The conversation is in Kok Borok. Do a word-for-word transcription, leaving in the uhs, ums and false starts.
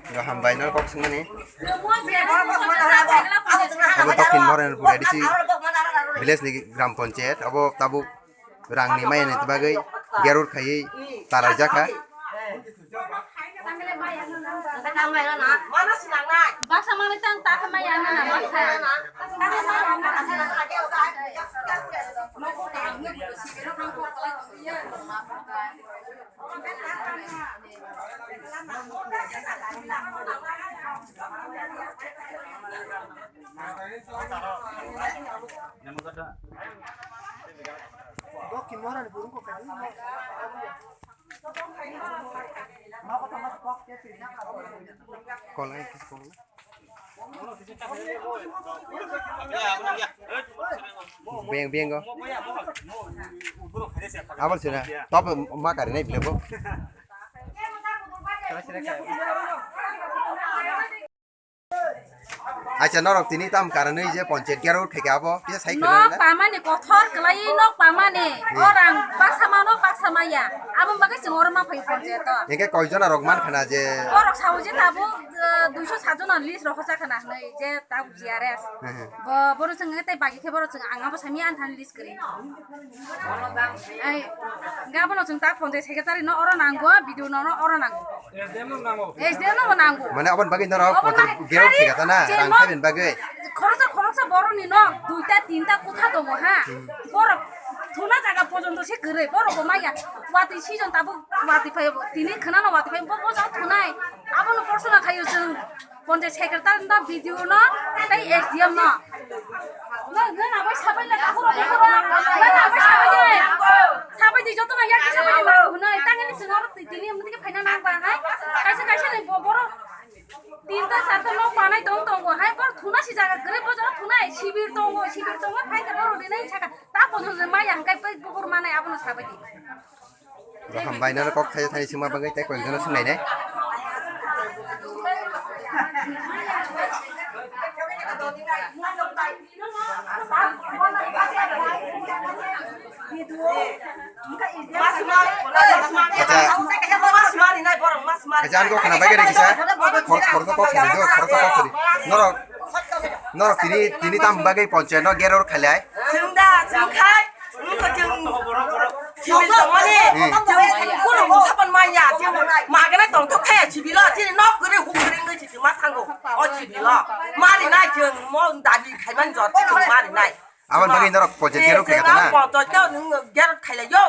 Yo, hambai no kok singmani. Abo Dokhin Moranpur A D C village ni gram panchayat, abo tabuk rang ni maya ni bagwi gerur khaiwi talar jakha. Baksa manwi tang tak maya na, baksa. Kolai kis kolai. Beng, beng go. Abal sina. Top ma kari nai bile bo. Acha, norok tini tam karanwi je panchayat gerur khaikha abo kisa sai khwna. Nok pamani kothor kwlai nok pamani. Hmm. Orang baksa mano baksa maya. Abo bagwi chwng oro ma phai panchayat o. Hingke koi jona rok man khana je. Borok sawi je tabuk, eh, duiso sat jona list rok hocha khana hwnwi je tabuk G R S. Hmm, hmm. Bo, bono chwng tei bagi khe bono chwng ang abo sami anthani list kwrwi. Ai, ga bono chwng ta phone jai secretary no oro nango, B D O no, no oro nango. S D M no nango. S D M no bo nango. Mane aboni bagwi norok Obo poto na gerok khari thika ta na, je rang no khaibeni bagwi. Khoroksa, khoroksa borok ni no duita tinta kotha tongo ha. Hmm. Borok thuna jaga porjonto se kwrwi, borok bo maya. Watwi season tabuk watwi phaio, tini khwnano watwi phaio, bo, bo jaga thunai. Abono porsona khaio chwng. Panchayat secretary no, B D O no, tei S D M no. No, no, na bai sabai le, kahuro, kahuro. No, na bai sabai le. Sabai di, joto na yak sabai di, ma hunai. Tangani singor ti, tini, mudi ke phaina nang ba, hai. Kaisa, kaisa ni bo-, boro. Tinta, sarta no panai tong, tongo, hai. Boro thuna si jaga, gre bo jaga thunai, sibir tongo, sibir tongo, phai ke boro dinai saka. Ta pono maya, hai, pai bukur manai, abono sabai di. Roham bai, nono kok thaio thaio sima bagwi tei koi jono swngnai nai. Acha. Acha, ang kok khna bagwi rikisa. Khor-, khoroksa kok sari do, khoroksa kok sari. Norok, norok tini, tini tam bagwi ponche no geror khalai. Chwng da, chwng khai. Wngkha chwng sibil tongmani, hmm, chwng kunu mungsa pan manya, chwng magana tongthok khe sibilo, chini nok kwrwi huk kwrwi wngwi si chwng ma thango, o sibilo. Mari nai chwng mo dabi khaimani jor chwng mari nai. Aboni bagwi norok project gerok khaikha ta na? Project khe nwng gerok khailaio.